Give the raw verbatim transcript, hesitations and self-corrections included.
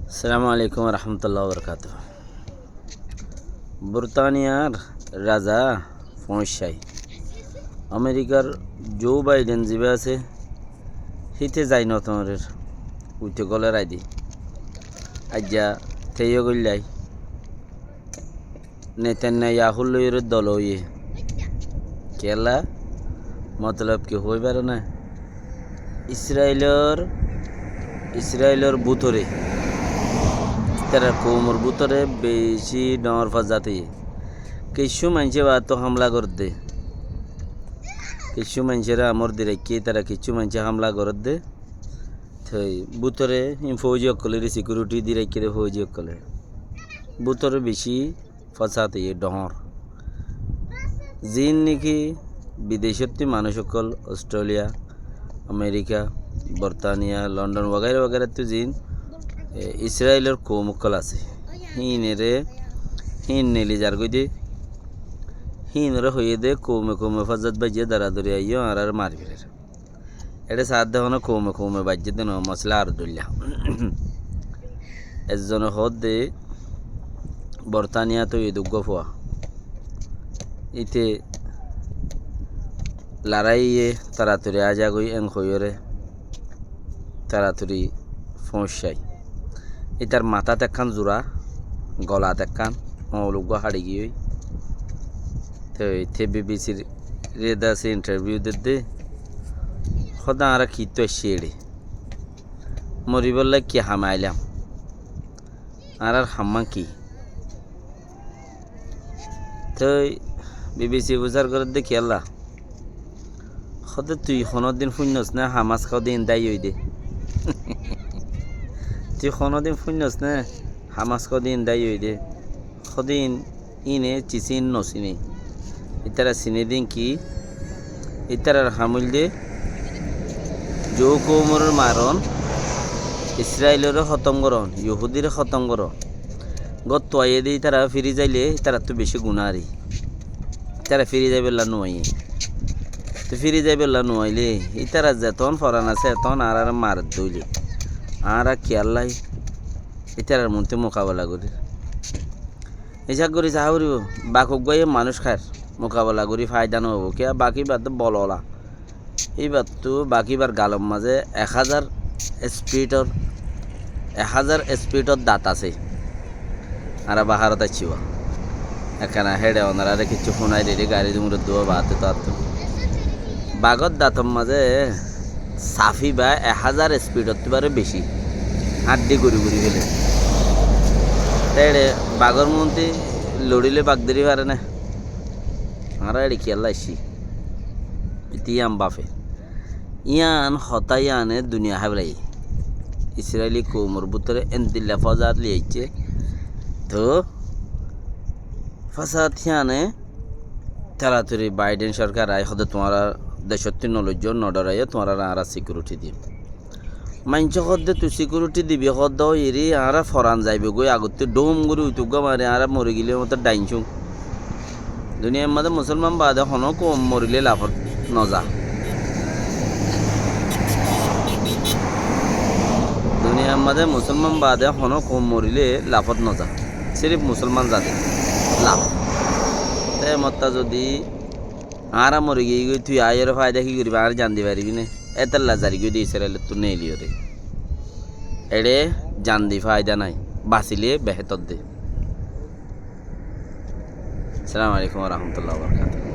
Assalamu alaikum warahmatullahi wabarakatuh. Burtaniyar raza foóñiccái. Amerikar Joe Biden zibá asé, híte zai notoñorer, uite góle raidi. Aijja teiyo goillái. Netanyahur loiyóre dol óiye. Kiyólla? Motolob ki hoói faro né? Israilor, Israilor bútore, ítarar koumor bútore bicí dhoóñr fosát óiye. Kiccú maincé baattú hámla gorédde. Kiccú maincóre amor di raikké, ítara kiccú maincé hámla gorédde. Toi bútore híin fóuji ókkolóre sikiuriti di raikké de fóuji ókkolé. Bútore bicí fosát óiye dhoóñr. Ziín néki bidecótti manúic ókkol, Ostréliya, Amerika, Bortaniya, London wagaira wagairattú ziín, e, Israilor koum ókkol asé. Híinore, híin neli zargói de, híinore hoiyé de koume koume fosát baijjé, doradori aiyó, añáráre mari felér. Eçé saádde honó koume koume baijjé de noó, mosóla aró dóilla. Ezzone hoódde Bortaniyat óiye de uggúa fua. Íte larái óiye, toratori aájagói en hoiyóre, toratori foóñiccái. Ítar matát ekkán zura, golat ekkán, hoñl uggúa haçi giyói. Toi te bibisir red asé intarviu dedde, hoódde añára kittú aiccí eçé? Moribólla ki hame ailám? Añárar hammán ki? Toi bibisi fusár gorédde kiyólla? Hoódde tui honódin fúinnos né Hamas hodin dái óide? Tui honódin fúinnos né Hamas hodin dái óide? Hodin íine cisín nosíne. Ítara siné din ki? Ítarar ham óilde zó koumoré maron, Israiloré hótom goron, Yohúdiré hótom goron. Góttu aiyé de ítara firi zailé ítarattú bicí guná ari. Ítara firi zaibólla nuaiyé. Te firi zaibólla nuailé ítara zetón foran asé etón añáráre maredde óile añára kiyólla ítarar muúntu mukabela gorír? Hísab gorí saá foribó, Bak uggúaye manúic háir, mukabela gorí faida noóibo. Kiyá? Bak íbattú bol ola. Íbattú Bak íbar galor mazé ek házar espidor, ek házar espidor dat asé. Añára baharot aiccíwa. Ekkán héçe onoráre kiccú fúnai deri, garí dungure duwa baáttu taáttu. Bagór dator mazé safi ba ek házar espidottú baré bicí. Añddi guri guri féle. Te eçe bagór muúntu loçíle bag dóri faré né? Añára eçe kiyólla aiccí? Ítara yían báfe. Yían hotá yíane duniya háibolla aiyé. Israili koumor bútore endilla fosát loi aiccé. Toóu fosát yíane toratori Baiden sorkar aái hoódde tuáñra decóttu noloijjó, nodhoraiyó, tuáñrare añára sikiuriti diyum. Maincé hoódde tui sikiuriti dibi hoódde óiyeri añára foran zaibogói agottú dhúm gorí uituggúa mari añára mori gilé moto dhaincúm. Duniyair mazé musolman baade honó koum morilé lafot noza. Duniyair mazé musolman baade honó koum morilé lafot noza. Sirif musolman zate laf. Te motta zodi añára mori giyói goi, tui aáiyoré faida ki goribi? Añáre jan di faribi né? Étalla zarigói de Israelottú neeliyóre. Eçé jan di faida nái, basilé behétor de. Assalamu alaikum warahmatullahi wabarakatuh.